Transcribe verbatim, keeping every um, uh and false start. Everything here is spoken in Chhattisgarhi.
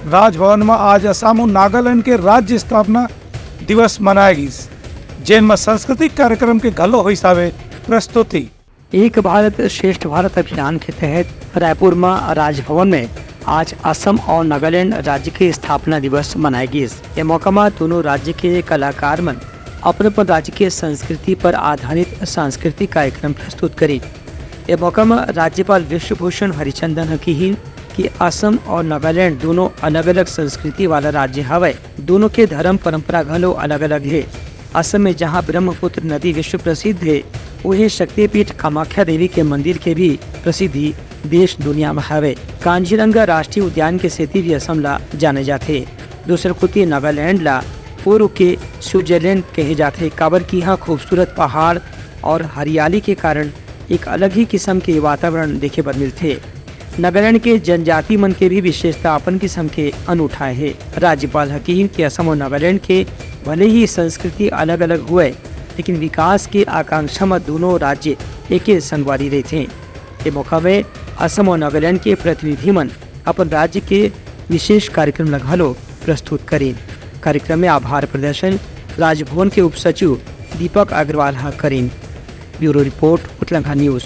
राजभवन म आज असम अउ नागालैंड के राज्य स्थापना दिवस मनाए गिस, जेन म सांस्कृतिक कार्यक्रम के घलो होइस हावे प्रस्तुति। एक भारत श्रेष्ठ भारत अभियान के तहत रायपुर म राजभवन में आज असम और नागालैंड राज्य के स्थापना दिवस मनाए गिस। ए मौका म दोनों राज्य के कलाकार मन अपन अपन राज्य के संस्कृति पर आधारित सांस्कृतिक कार्यक्रम प्रस्तुत करिन। ए मौका म राज्यपाल विश्वभूषण हरिचंदन ह किहिन कि असम और नागालैंड दोनों अलग-अलग संस्कृति वाला राज्य हवय। दोनों के धर्म परंपरा घलो अलग-अलग हे। असम में जहां ब्रह्मपुत्र नदी विश्व प्रसिद्ध हे, उहे शक्तिपीठ कामाख्या देवी के मंदिर के भी प्रसिद्धि देश दुनिया में हवे। कांजीरंगा राष्ट्रीय उद्यान के सेती भी असम ला जाने जाथे। दूसर कोति नागालैंड ला पूर्व के स्विट्जरलैंड कहे जाथे, काबर कि इहाँ खूबसूरत पहाड़ और हरियाली के कारण एक अलग ही किस्म के वातावरण देखे बर मिलथे। नागालैंड के जनजाति मन के भी विशेषता अपन किस्म के अनूठा हे। राज्यपाल ह किहिन कि असम और नागालैंड के भले ही संस्कृति अलग-अलग हुए, लेकिन विकास के आकांक्षा म दोनों राज्य एके संगवारी रहिथें। ए मौका में असम और नागालैंड के प्रतिनिधि मन अपन राज्य के विशेष कार्यक्रम ल घलो प्रस्तुत करिन। कार्यक्रम में आभार प्रदर्शन राजभवन के उपसचिव दीपक अग्रवाल ह करिन। Bureau report, Utlangha news.